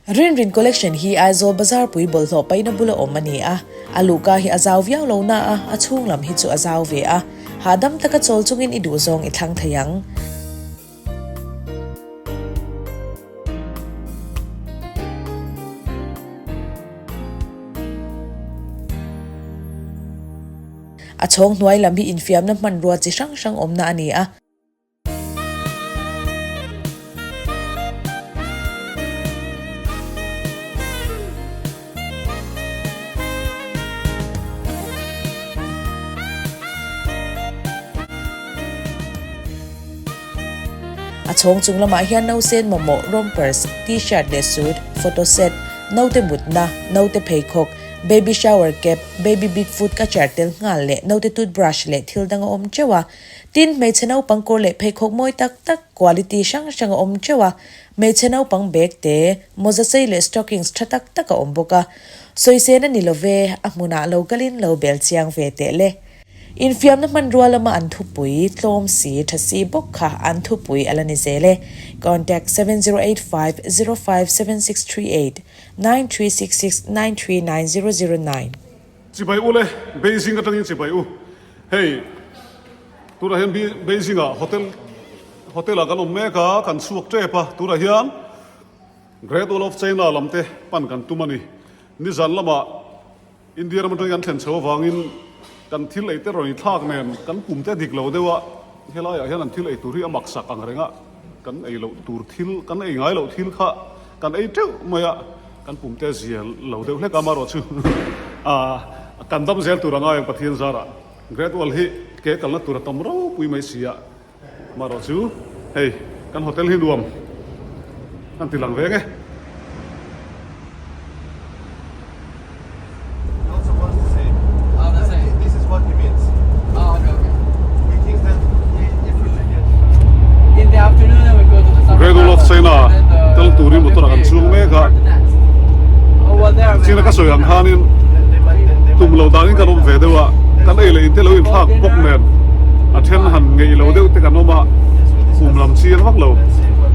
Rinrin Collection hi Aizawl bazar pui bawlhhlawh paihna bula awm a ni a, a luhka hi a zau viau lo na a, a chhung lam hi chu a zau ve a, hahdam taka chawl chungin i duhzawng i thlang thei ang. A chhawng hnuai lam hi infiamna hmanrua chi hrang hrang awmna a ni a. A chhawng chung lamah hian nausen mamawh rompers, t-shirt leh suit, photo set, naute mutna, naute pheikhawk, baby shower cap, baby big foot catcher tel nghal leh naute toothbrush leh thil dang a awm teuh a. Tin, hmeichhe naupang kawr leh pheikhawk mawi tak tak, quality hrang hrang a awm teuh a. Hmeichhe naupang bag te, mawza sei leh stockings tha tak tak a awm bawk a. Sawisên a ni lo ve, a hmunah lo kalin lo bel chiang ve teh le. Infiamna hmanrua lama an thupui, tlawm si, tha si bawk kha an thupui a la ni zel e. Contact, 7085 057638 9366 939009. Chibai u le, Beijing atangin chibai u. Hei, tunah hian Beijing ah hotel hotel ah kan awm mek a, kan chhuak tep a, tunah hian Great Wall of China lam te pan kan tum a ni. Nizan lamah India ram atangin kan thlen chho avangin kan thil ei te rawn inthlak nen kan pum te dik lo deuh a, helaiah hian an thil ei tur hi a mak sak ang reng a, kan ei loh tur thil, kan ei ngai loh thil kha kan ei teuh mai a, kan pum te zia lo deuh hlek a, amaherawh chu kan dam zel tur a ngai ang Pathian zarah. Great Wall hi ke kalna tur a tam ropui mai si a. Marawh chu hei kan hotel hi nuam kan ti lang veng e. Great Wall of China kal turin motor ah kan chhung mek a, china ka sawi ang khanin tum loh danin kan awm ve deuh a, kan ei leh in te lo inthlak bawk nen a then han ngeih lo deuh te kan awm a, kum lam chiang vak lo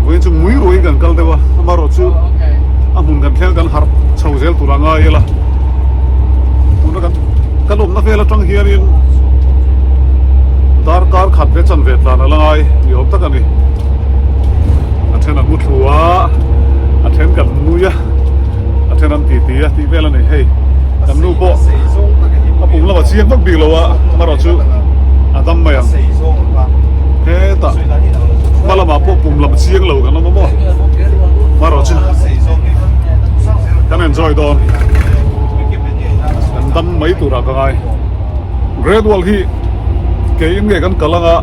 vawiin chu mui ruaiin kan kal deuh a, amaherawh chu a hmun kan thleng kan harh chho zel tur a ngai ila tuna kan kan awmna vel atang hianin darkar khat ve chanve tlan a la ngai ni awm tak a ni a then an mu thlu a a then kan nui a a then an titi a tih vel a ni hei kan nu pawh a pum lamah chiang vak bik lo a amaherawh chu a dam mai ang hetah hma lamah pawh pum lam chiang lo kan awm a maw amaherawh chu kan enjoy dawn kan dam mai turah ka ngai Great Wall hi ke in nge kan kal anga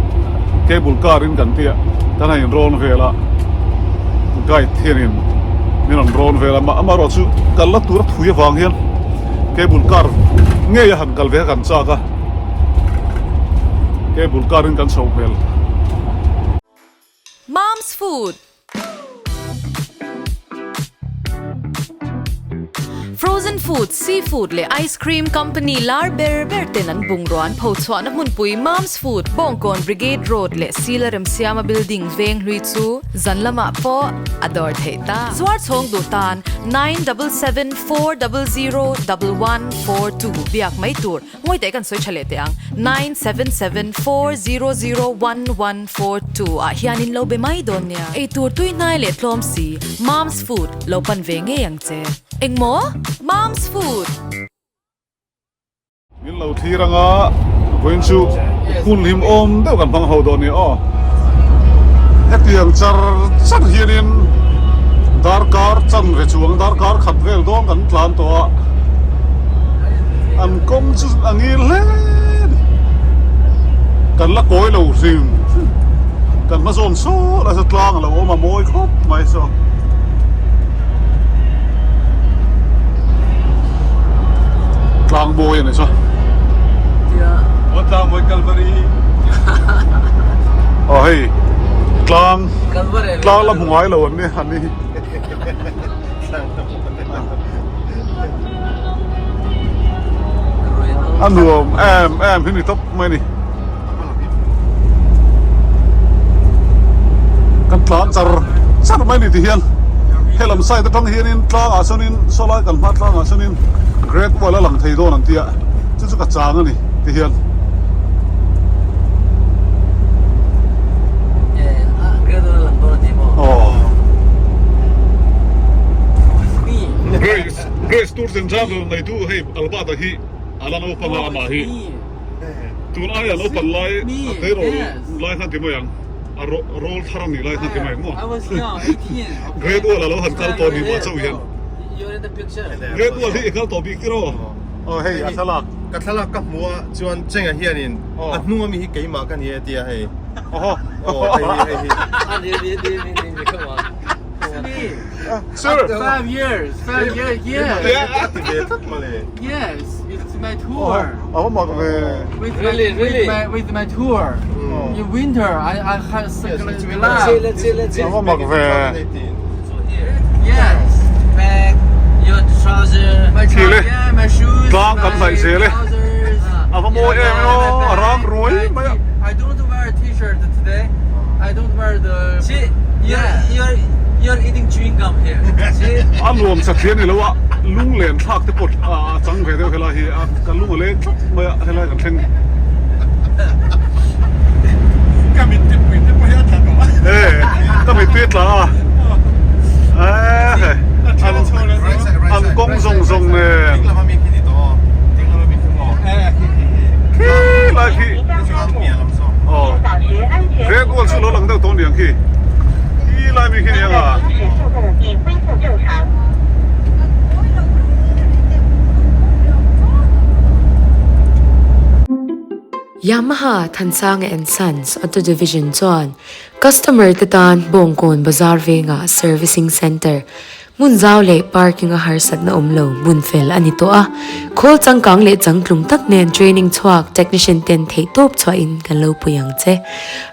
cable car in kan tia kan han inrawn vel a guide hianin min rawn rawn vel a amaherawh chu kal la tur a thui avang hian cable car ngei a han kal ve kha kan chak a cable car in kan chho hmel. Mom's Food. Frozen food, seafood leh ice cream company lar ber ber ten an bungrua an pho chhuahna hmunpui Mom's Food, Bawngkawn Brigade Road leh Sila Remsiama Building veng hlui chu zan lamah pawh a dawr theih ta. Zuar chhawng duh tan 9774001142 biak mai tur. Ngawi teh kan sawi tha leh teh ang. 9774001142 ah hianin lo be mai dawn nia. Eitur tui hnai leh tlawm si, Mom's Food lo pan ve ngei ang che. Engmaw? Mom's Food! Min lo thlir anga vawiin chu hun hlim awm deuh kan hmang ho dawn nia aw. Hetiang char char hianin darkar chanve chuang darkar khat vel dawn kan tlan tawh a. An kawng chu a ngil hle a ni. Kan la kawi lo hrim hrim. Kan hma zawn sawn a sa tlang a lo awm a mawi khawp mai saw. Tlang mawi a ni saw. Aw tlang mawi Kalvari. Aw hei tlang tlang la hmu ngai lo an ni an ni hi. A nuam em em hi ni tawp mai ni. Kan tlan char char mai ni ti hian. Helam side atang hianin tlangah sawnin sawlai kan hma tlangah sawnin Great Wall a lang thei dawn an tia chu chu ka chang a ni ti hian. Grace Grace Tours and Travel neitu hei Albert-a hi a la naupang a amah hi tun aia naupan lai a tleirawl lai khan ti mai ang. A rawl thar a nih lai khan ti mai maw? Great Wall a lo han kal tawh ni mah chauh hian. Great Wall hi i kal tawh bik tiraw? Aw hei a thlalak. Ka thlalak ka hmu a chuan Cheng-a hianin a hnung ami hi keimah ka ni e tia hei. Aw hei hi hei hi. Sir. 5 years, 5 years, yes. A ti ve tlat mawle. Yes, it's my tour. A va mak ve. With really, my, really? With my, with my tour. In winter, I I have Yes, let's see, let's see. A va mak ve. Yes. Back your trouser. My Thile. trouser, yeah, my shoes. Tlang kan my hnaih zel e. trousers. A va mawi em em aw, a rang ruai mai a. I don't wear a t-shirt today. I don't wear the See, you're Yeah. you're you're eating chewing gum here. See? A nuam satliah ni lo a, lunglen thlak te pawh a chang ve deuh helai hi a, ka lung a leng tlat mai a helai kan thleng. Ka mittui pui te pawh hi a tla tawh a. E, ka mittui a tla a. E, an an kawng zawng zawng nen. Khi lai khi. Aw. Red wall chu lo lang deuh tawh aniang khi. Khi lai mi khi aniang a. Yamaha Thansanga and Sons Auto Division chuan customer te tan Bawngkawn Bazar vengah Servicing Centre Hmun zau leh parking a harsatna awm lo hmun fel a ni tawh a, khawl changkang leh changtlung tak nen training chhuak technician ten theihtawp chhuahin kan lo pui ang che.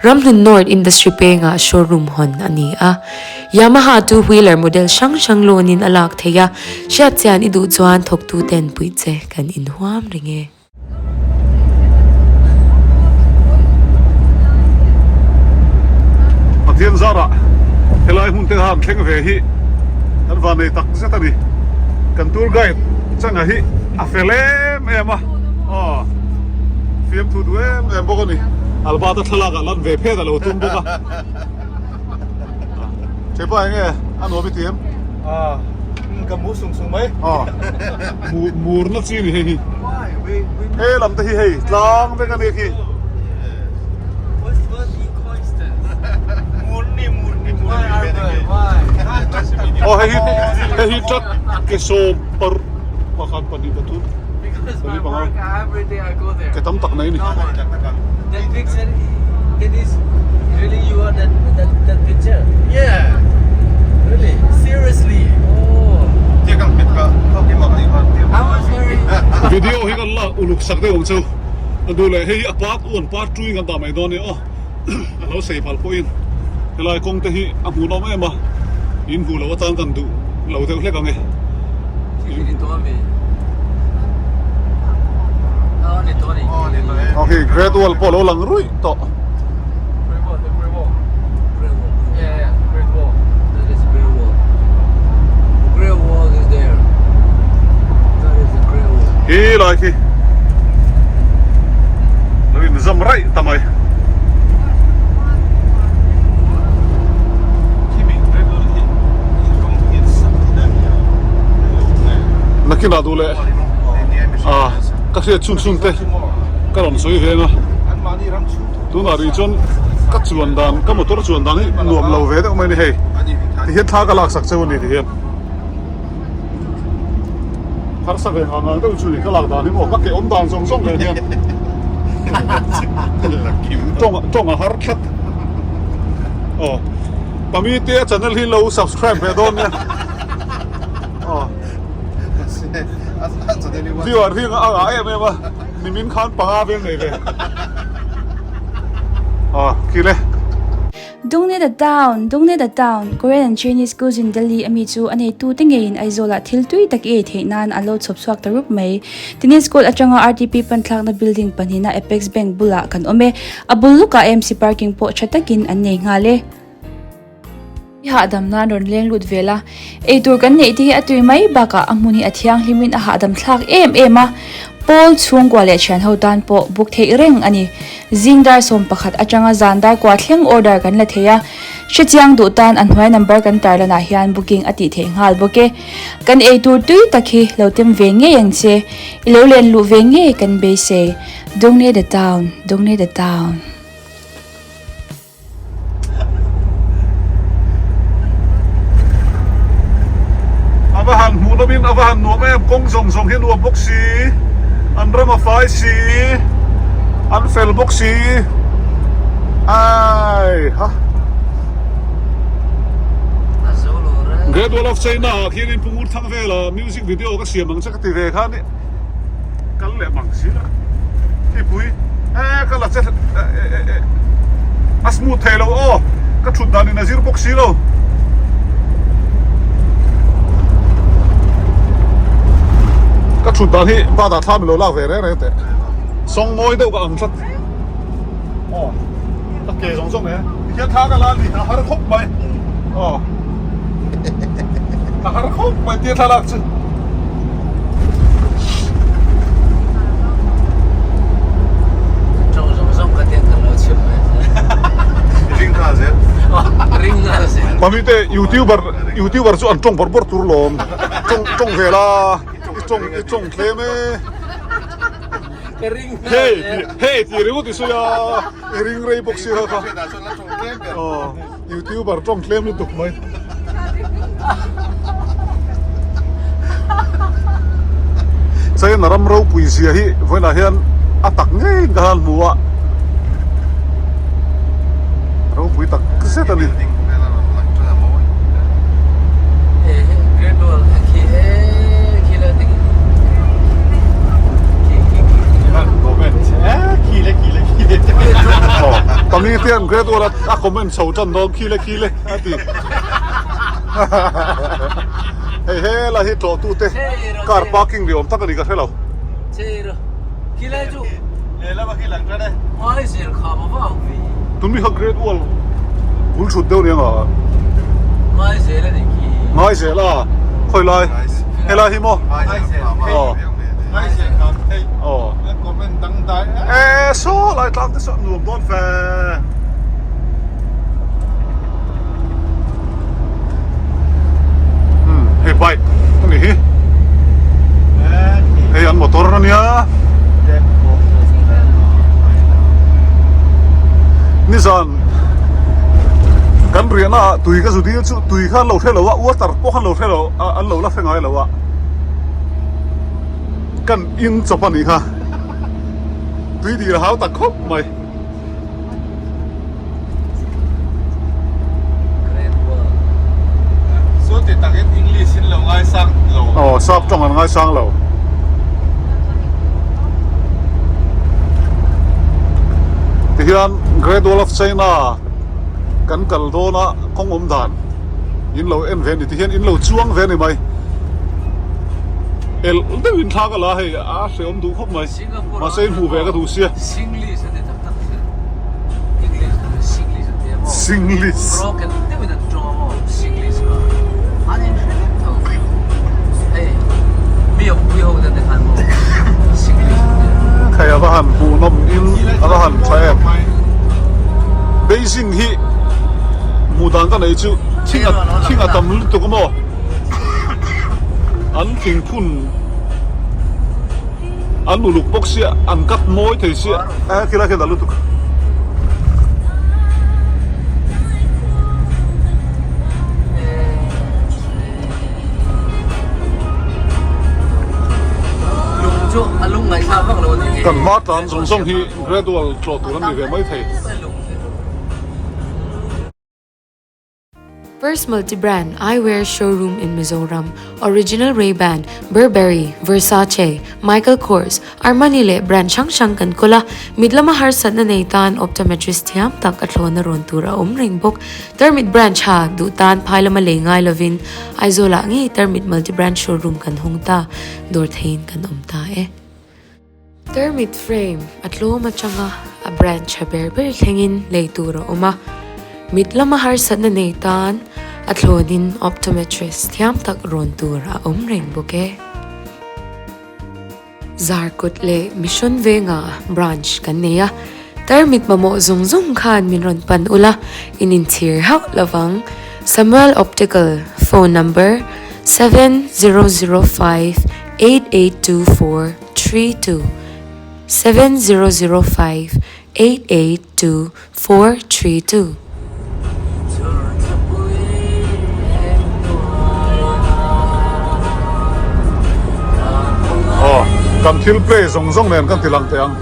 Ramhlun North Industry pengah showroom hawn a ni a, Yamaha two wheeler model hrang hrang loan in a lak theih a, hriatchian i duh chuan thawktu ten puih che kan inhuam reng e. Pathian zarah helai hmun te khan thleng ve hi kan van nei tak zet a ni. Kan tour guide changa hi a fel em em a, aw fiamthu duh em em bawk a ni. Albert-a thlalak ah lan ve phet a lo tum bawk a. Chepa eng nge a nuam i ti em? Ka mu sung sung mai. Aw murna chi ni hei hi. He lam te hi hei tlang vek a nia khi. Aw hei hi hei hi truck ke sawm par pakhat pahnih pathum pali panga ke tam tak nei a ni. Video hi kan lak uluk sak deuh ang chu a duh leh hei hi a part one part two in kan dah mai dawn a ni aw a lo sei palh pawhin helai kawng te hi a hmuhnawm em a in hmuh loh atan kan duh lo deuh hlek ang e. Ok Great Wall pawh a lo lang ruih tawh. Khi lai khi lo in zam raih ta mai. Nakinah duh leh ah ka hriat chhun chhun te ka rawn sawi veng a tunah rih chuan ka chuan dan ka motor chuan dan hi nuam lo ve deuh mai a ni hei tihian thla ka laksak cheu a ni tihian harsa ve ngang ngang deuh chu ni ka lak dan hi maw ka ke awm dan zawng zawng nen hian tawng tawng a har tlat aw pami te a channel hi lo subscribe ve dawn nia aw viewer hi a ngah em em a nimin khan panga vel nei ve aw kile. Dongnet a town, Dongnet a town, Korean and Chinese cuisine Delhi ami chu a neitu te ngeiin Aizawlah thil tui tak i ei theih nan an lo chhawp chhuak ta rup mai. Tennis court atanga RTP panthlakna building pahnihna Apex Bank bulah kan awm e. A bul lukah AMC parking pawh tha takin an nei nghal e. I hahdam nan rawn leng lut vel a, eitur kan neih te hi a tui mai bakah a hmun hi a thianghlimin a hahdam thlak em em a, Pawl chhungkua leh thianho tan pawh buk theih reng a ni. Zing dar 11 atanga zan dar kua thleng order kan la thei a, hrechiang duh tan a hnuai number kan tarlanah hian booking a tih theih nghal bawk e. Kan eitur tui tak hi lo tem ve ngei ang che, i lo len luh ve ngei kan beisei. Dongne the town, Dongne the town. A va han hmuh nawmin a va han nuam em, kawng zawng zawng hi nuam bawk si, an ram a fai si, an fel bawk si, ai ha. Great Wall of China ah khianin Pu Ngur Thang vela music video ka siam ang che ka ti ve kha ni. Kal leh mang si la Thipui e ka la che a smooth thei lo aw ka thut dan in a zir bawk si lo. Ka thut dan hi pa dah thla milo lak ve reng reng teh sawng mawi deuh ka ang tlat aw ka ke zawng zawng e tikhian thla ka la a ni a har khawp mai aw a har khawp mai tia thlalak chu. Tawng zawng zawng ka tiang kan lo chhim mai. Ring nghal zel. Ring nghal zel. Mami te youtuber youtuber chu an tawng bawrh bawrh tur lawm. Tawng tawng ve la. I tawng i tawng tlem e. Ka ring nghal Hei zel. hei ti ringawt i sawi a. I ring rei bawk si kha kha. Aw. Youtuber tawng tlem lutuk mai. China ram ropui zia hi vawiinah hian a tak ngeiin ka han hmu a, ropui tak zet a ni. Pami te an Great Wall a. A comment chho tan dawn khi le khi le a ti. Hei he la hi tlawh tu te car parking ni awm tak a ni ka hre lo. Tun mi kha Great Wall bul thut deuh nia nga. Ngai zel a khawi lai helai hi maw. Aw. E saw lai tlang te saw nuam dawn fe. Hmm, hei bike ani hi. Hei an motor ania. Nizan kan riahna ah tui ka zu dil chu tui kha an lo hre lo a water pawh kha an lo hre lo an lo la hre ngai lo a. Kan in chawp a nih kha. Tui dil hau tak khawp mai. Aw sap tawng an ngaisang lo. Tihian Great Wall of China kan kal dawn a kawng awm dan in lo en ve a ni tihian in lo chuang ve a ni mai. El deuh in thla ka la hei a hrehawm duh khawp mai mahse in hmuh ve ka duh sia. Singlish Hei a va han hmuhnawm in a va han tha em Beijing hi hmuh dan ka nei chu thing a thing a tam lutuk a maw. An thingphun an uluk bawk sia an cut mawi thei sia eh khilai khian a lutuk. Kan hma tlan zawng zawng hi gradual tlawh tur an ni ve mai thei. First multi-brand eyewear showroom in Mizoram, Original Ray-Ban, Burberry, Versace, Michael Kors, Armani leh brand hrang hrang kan kawl a, mit lama harsatna nei tan optometrist thiam tak a thlawna rawn tur a awm reng bawk. Tarmit branch ha duh tan phai lama lei ngai lovin Aizawlah ngei Tarmit multi-brand showroom kan hawng ta, dawr theiin kan awm ta e. Tarmit frame a tlawm atanga a brand tha ber ber thlengin lei tur a awm a. Mit lama harsatna nei tan a thlawnin optometrist thiam tak rawn tur a awm reng bawk e. Zarkawt leh Mission Vengah branch kan nei a, tarmit mamawh zawng zawng khan min rawn pan ula, in inchhir hauh lovang. Samuel Optical, phone number, 7005 8824 32, 7005 882 432. Aw kan thil play zawng zawng nen kan ti lang teh ang.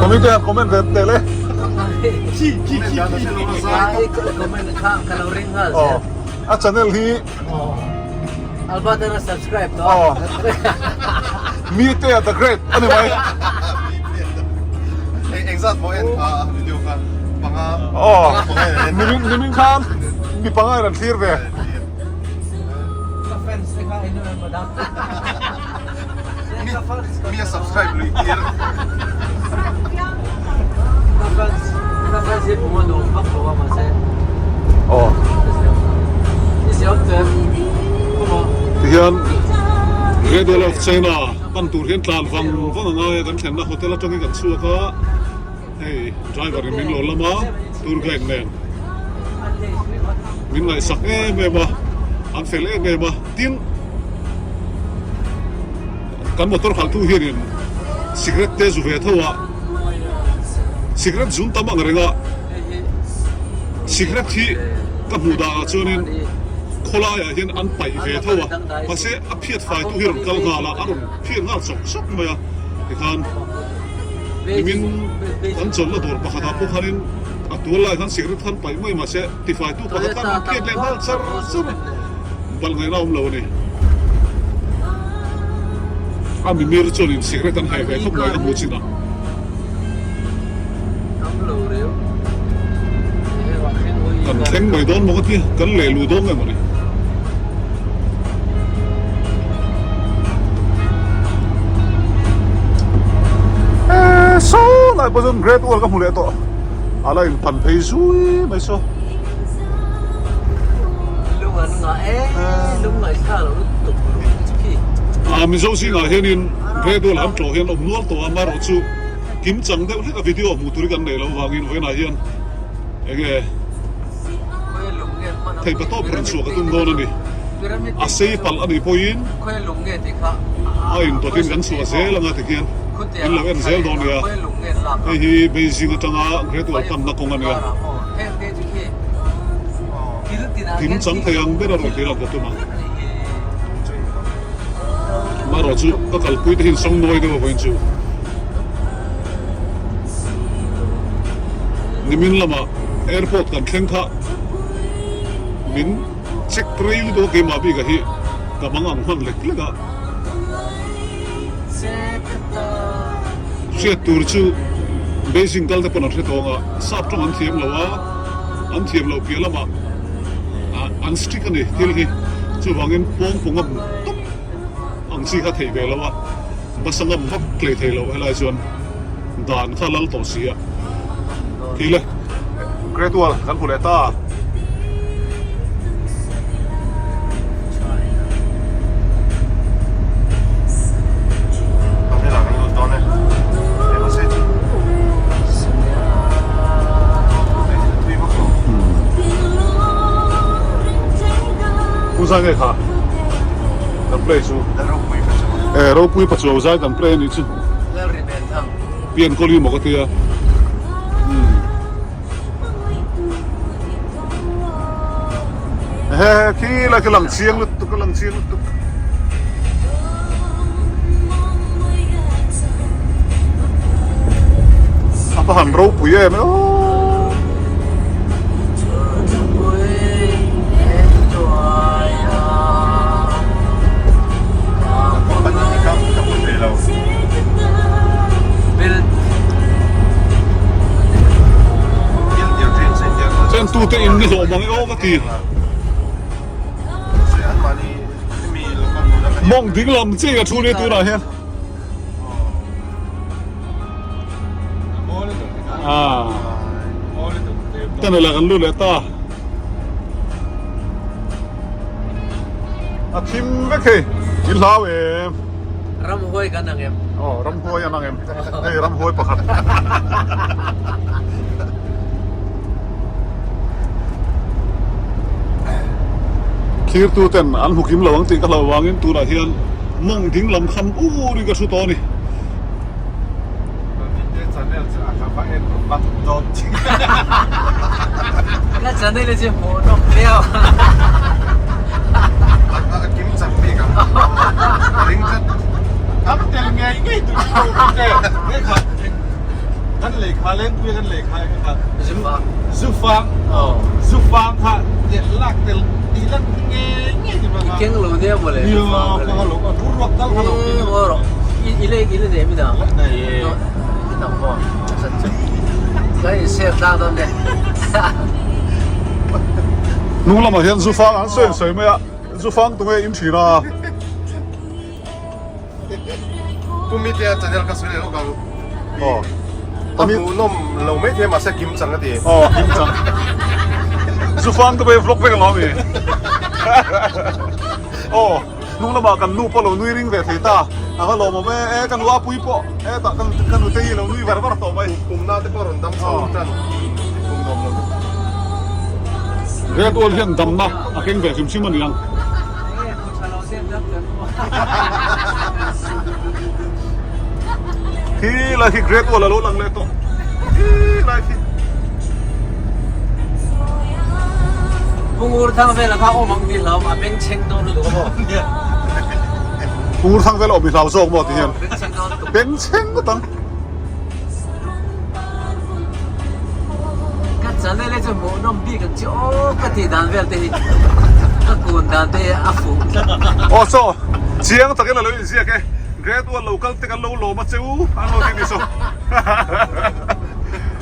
Comment te comment ve teh le. Aw a channel hi Albert a subscribe to. Oh. Mi te the great ani mai. Engzat mo en kha video kha panga. Oh. Nimin nimin khan mi panga ran thlir ve. Ka fans te kha inu em madam. Mi a subscribe lui tir. Ka fans ka fans hi puma nuam vak lo a mahse. Oh. I siam te. Puma. Tihian Great Wall of China pan tur hian tlan vang vang a ngai a kan thlenna hotel atangin kan chhuak a hei driver in min lo lam a tour guide nen min ngaihsak em em a an fel em em a tin Kan motor khalhtu hianin cigarette te zu ve tho a, cigarette zun tam ang reng a, cigarette hi ka hmuh danah chuanin khawlaiah hian an paih ve tho a, mahse a phiat faitu hi a rawn kal nghal a, a rawn phiat nghal chawk chawk mai a, tikhan nimin kan chawlhna dawr pakhatah pawh khanin a tual lai khan cigarette khan paih mai mahse tifaitu pakhat khan a rawn phiat leh nghal char char a. Balh ngaihna awm lo a ni. A mimir chuanin cigarette an hai ve khawp mai ka hmu chin a. Kan thleng mai dawn maw ka ti, kan leh luh dawn nge maw ni. Eee saw lai pawh chuan Great Wall ka hmu leh tawh. A la inphan phei zui mai saw. A Mizo zingah hianin Great Wall an tlawh hian awm nual tawh a, amaherawhchu kim chang deuh hlek a video hmuh tur hi kan neih loh vangin vawiinah hian enge theihpa tawp rawn chhuah ka tum dawn a ni. A sei palh a nih pawhin a intawtin kan chhuah zel anga tikhian in lo en zel dawn nia. Hei hi Beijing atanga Great Wall panna kawng a nia. Kim chang thei ang ber a rawn tir ang ka tum a. Amaherawh chu ka kalpui te hian sawng nawi deuh a vawiin chu. Nimin lamah airport kan thleng kha min check rei lutuk a keimah bik a hi ka mang ang hman lek lek a. Hriat tur chu Beijing kal te pawn an hre tawng a, sap tawng an thiam lo a, an thiam loh piah lamah an strict a ni thil hi, chuvangin pawng pawng a tawp ang chi kha theih ve lo a, bus a ngam vak tlei thei loh helai chuan dan kha lal tawh si a. Thil e, Great Wall kan hmu leh ta. Pu zai nge kha kan play chu e ropui pachuau zai kan play anih chu pian kawli maw ka tia. He khi lai khi lang chiang lutuk a lang chiang lutuk. A va han ropui em e aw. Chentute in ni hlawh mang e aw ka ti. Mawng ding lam chi ka thu ni tunah hian. Tunnel ah kan lut leh ta. A thim vek hei. I hlau em? Ramhuai kan ang em? Aw, ramhuai an ang em? Hei ramhuai pakhat. Thirtu ten an hmu kim lo ang tih ka hlauh vangin tunah hian mawng ding lam kham ur in ka hru tawh a ni. Ka channel chu hmuh nawm viau. A kim chak bik ang. Ka ring tlat. Kan tel ngei ngei tur chu lo bik e. He kha kan lei kha lengpui kan lei kha eng kha. Zufang. Zufang. Zufang kha lak tel tih lan ngei ngei tur kha. I keng lo nia mawle. Nia ka lo a bur ruak tal kha lo keng. Maw rawh. I le i le nei mi dang. Nei. I tam maw. Chan chu. Kan in share tlang dawn nia. Hnung lamah hian zufang an sawi an sawi mai a, zufang tunge in thin a. Pu Mitea channel ka sawi leh lawk ang. Aw. A hmuhnawm lo mai thei mahse kim chang a ti. Aw kim chang. Zufang te pawh hi vlog vek ang ami. Aw hnung lamah kan nu pawh lo nui ring ve thei ta. A va lawmawm e e ka nu a pui pawh e tah kan ka nute hi lo nui var var tawh mai. Pumna te pawh rawn dam chho tan. Pum nuam lo. Red Wall hian damna a keng ve hrim hrim a ni ang. Khi lai khi Great Wall a lo lang leh tawh. Khi lai khi. Pungur thang vel kha awm ang ti hlauh a beng chheng dawn lutuk a maw. Pungur thang vel awm i hlau zawk maw ti hian. Beng chheng dawn lutuk. Beng chheng ngawt ang. Ka channel hi chu hmuhnawm bik ang chi aw ka tih dan vel te hi ka kun dan te hi a fuh tlat. Aw chaw chiang takin a lo inziak e Great Wall lo kal te kan lo lawm a che u an lo ti ni saw.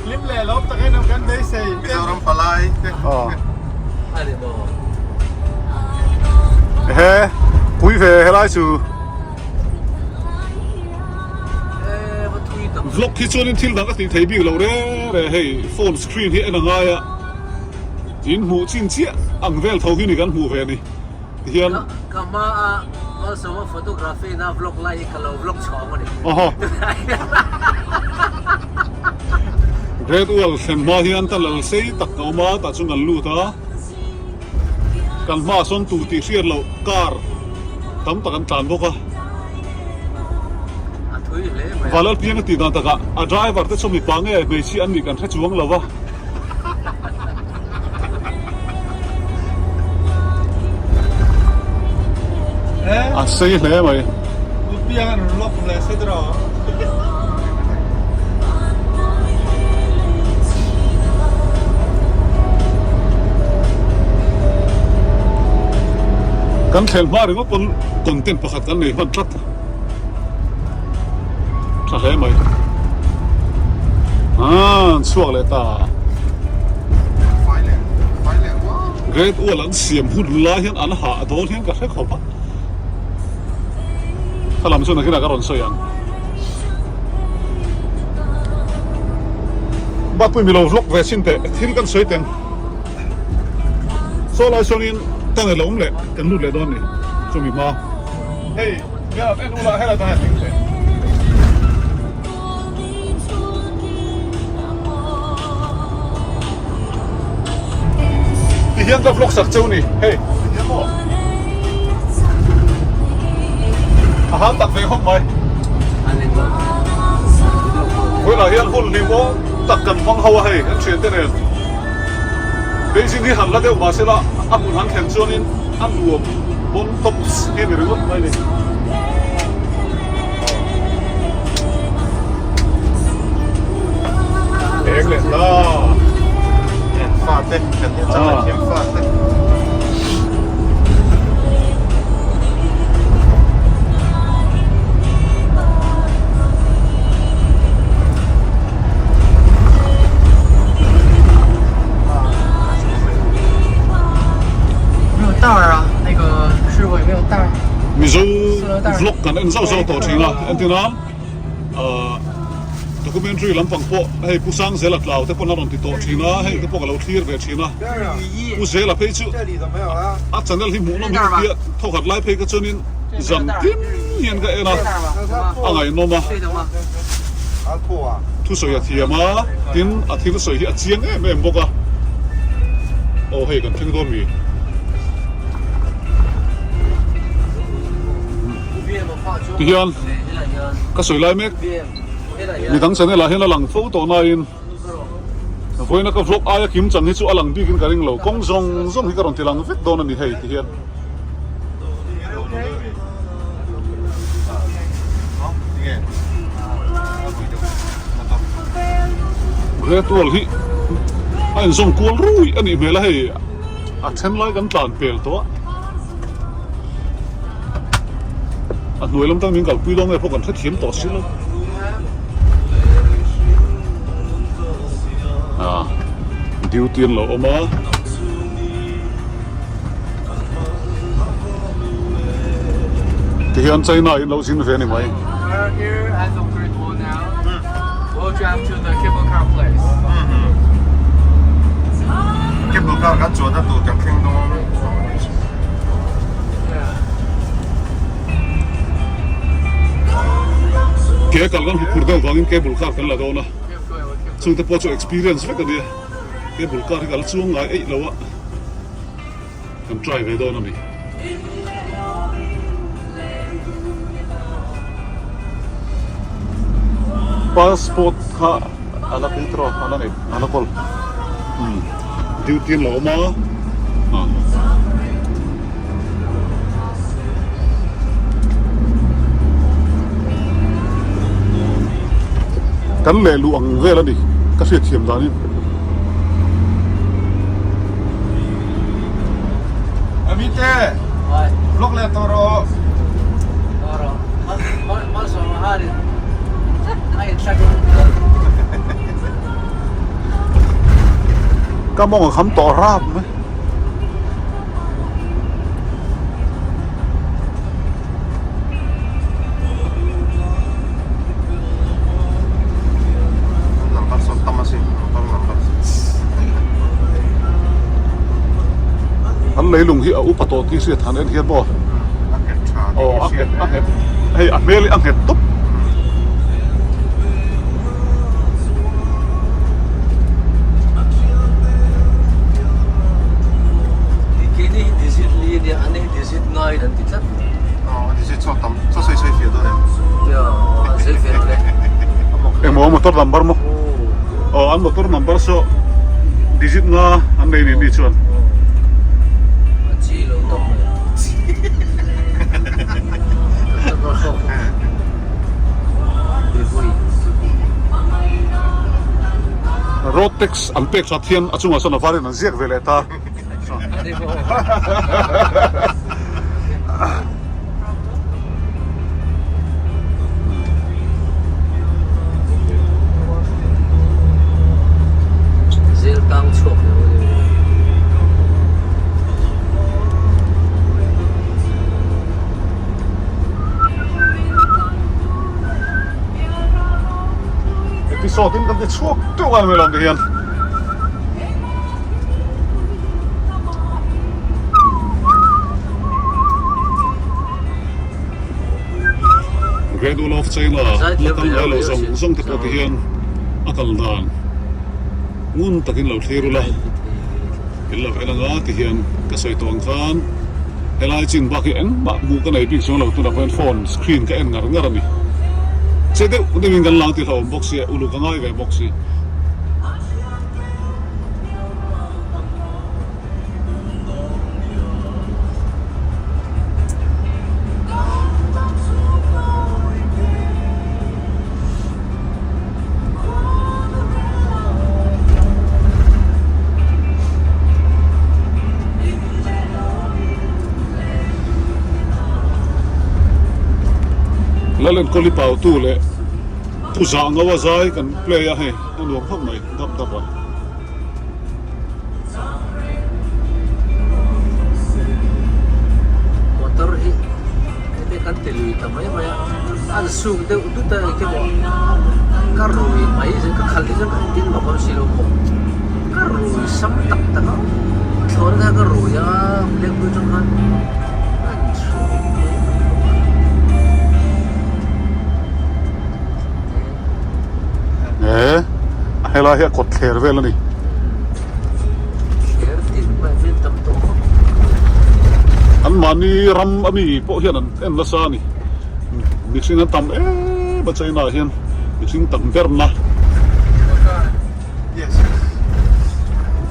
Hlim leh lawm takin an kan beisei. Mizoram palai te. Aw. A ni maw. Ehe pui ve helai chu. Vlog hi chuanin thil dang a tih thei bik lo reng reng hei phone screen hi en a ngai a in hmuh chin chiah ang vel tho hi ni kan hmuh ve a ni tihian Ka hma a Malsawma photography na vlog lai hi ka lo vlog chhawng a ni. Aw Great Wall thlen hma hian ta lal sei tak a awm a tah chuan kan lut a kan hmaah sawn tur tih hriat loh car tam tak an tlan bawk a. Valalpiang a tih dan takah a driver te chu mipa nge hmeichhia an nih kan hre chuang lo va. A sei hle mai. Kan thlen hma ringawt pawn content pakhat kan nei hman tlat. Tha hle mai. Aa, an chhuak leh ta. Great Wall an siam hun lai hian an hah dawn hian ka hre khawp a. Ka lam chu nakinah ka rawn sawi ang. Bakpui milo vlog ve chin teh thil kan sawi teng. Saw lai sawnin tunnel a awm leh kan lut leh dawn ni chumi hma. Hei hian en ula helai tah hian ding teh. Ti hian ka vlog sak cheu ni hei ti hian maw a han tak ve khawp mai vawilah hian hun hlim awm tak kan hmang ho a hei kan thian te nen Beijing hi han la deuh mahse la a hmun han thlen chuanin a nuam bon tops hi a ni ringawt mai ni. Eng leh ta. Fa te, kan hian chang leh thiam fa te. 没有袋儿啊，那个师傅有没有袋儿？ Mizo vlog kan en zauh zauh tawh thin a entir a ahh documentary lampang pawh hei Pu Sangzela tlau te pawn a rawn ti tawh thin a heng te pawh ka lo thlir ve thin a Pu Zela phei chu a channel hi hmuhnawm hi ka tia thawkhat lai phei ka chuanin zan tin hian ka en a a ngaihnawm a thusawi a thiam a tin a thil sawi hi a chiang em em bawk a aw hei kan thleng dawn mi. Tihian ka sawi lai mek midang channel ah hian a lang fo tawh nain vawiina ka vlog aia kim chang hi chu a lang bikin ka ring lo kawng zawng zawng hi ka rawn ti lang vek dawn a ni hei tihian. Great Wall hi a inzawm kual rui a nih hmel a hei a then lai kan tlan pel tawh a a hnuai lam tang min kalpui dawn nge pawh kan hrethiam tawh si lo ah duty an lo awm a. Tihian China in lo zin ve a ni mai. We're here at the Great Wall now. We'll drive to the cable car place. Cable car kan chuan na tur kan thleng dawn. Ke kal kan huphur deuh vangin cable car kan la dawn a. Chungte pawh chu experience vek a nia. Cable car hi ka la chuang ngai eih lo a. Kan try ve dawn a ni. Passport kha a la kei tawh a la nei a la kawl umm duty an lo awm a ah. Kan leh luh ang vel a ni ka hriatthiam danin. Amite vlog leh tawh rawh. Ka mawng a kham tawh rap mai. Number sawn tam asin motor number. An leilung hi a upa tawh tih hriat han en hian maw A nghet tha tih aw a hriat nghet a nghet hei a hmel hi a nghet tawp. Keini hi digit li a nia, an hi digit ngai an ti tlat. Aw digit chhuak tam chaw sawi sawi fiah dawn em? Nia, an sawi fiah dawn e. Engmaw motor number maw? Aw an motor number saw digit nga an nei nih ni chuan. A chi lo tawp mai. Road tax an pek that hian a chungah sawn a varin an ziak ve leh ta. Zel tang chhuak lo a ni. Episode in kan ti chhuak teuh a ni mai lo ang ti hian. Great Wall of China la kal ngai lo zawng zawng te pawh ti hian a kal dan ngun takin lo thlir ula in lo en anga ti hian ka sawi tawh ang khan helai chin bak hi engmah hmuh ka nei bik chuang lo tunah pawh hian phone screen ka en ngar ngar a ni che deuh deuhin kan lang tihhlauhawm bawk si a uluk a ngai ve bawk si. Lalenkawli pautu leh Pu Zahngau a zai kan play a hei a nuam khawp mai dap dap a. Motor hi heti kan ti lui ta mai mai a, an suk deuh dut a engkim aw ka rui mai zan ka khalh hi chuan ka engtin mah awm si lo pawh ka rui sam tak tak a thlawhna khan ka rui a lengpui atang khan a inchhung mai mai bawk a. He helai hi a kawt thler vel a ni. Thler tin mai hian tam tawh khawp. An mahni ram a mi pawh hian an en nasa a ni. Mihring an tam em a China ah hian mihring tam ber na.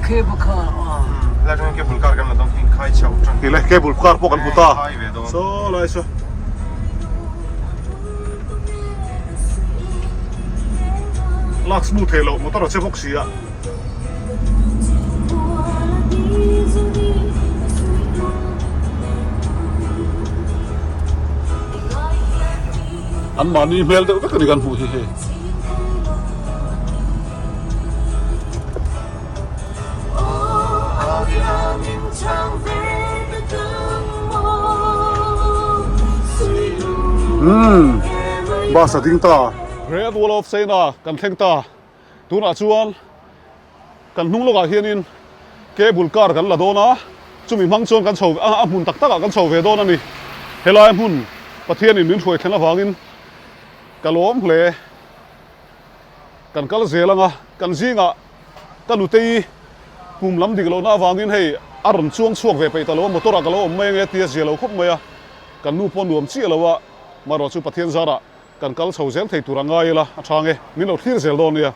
Cable car aw. Helai atangin cable car kan la dawn khi khai chho tan. Tile cable car pawh kan hmu ta. Saw lai saw. Lak smooth thei loh motor a che bawk si a. An mahni hmel deuh vek a ni kan hmuh hi hei. Umm bus a ding ta. Great Wall of China kan thleng ta. Tunah chuan kan hnung lawkah hianin cable car kan la dawn a, chumi hmang chuan kan chho a hmun tak takah kan chho ve dawn a ni. Helai hmun Pathianin min hruai thlen avangin ka lawm hle. Kan kal zel ang a, kan zingah ka nutei pum lam dik lohna avangin hei a rawn chuang chhuak ve peih ta lo a, motor ah ka lo awm mai ange tia zia lo khawp mai a, kan nu pawh nuam chiah lo a, marawh chu Pathian zarah kan kal chho zel thei tur a ngai ila a tha nge, min lo thlir zel dawn nia.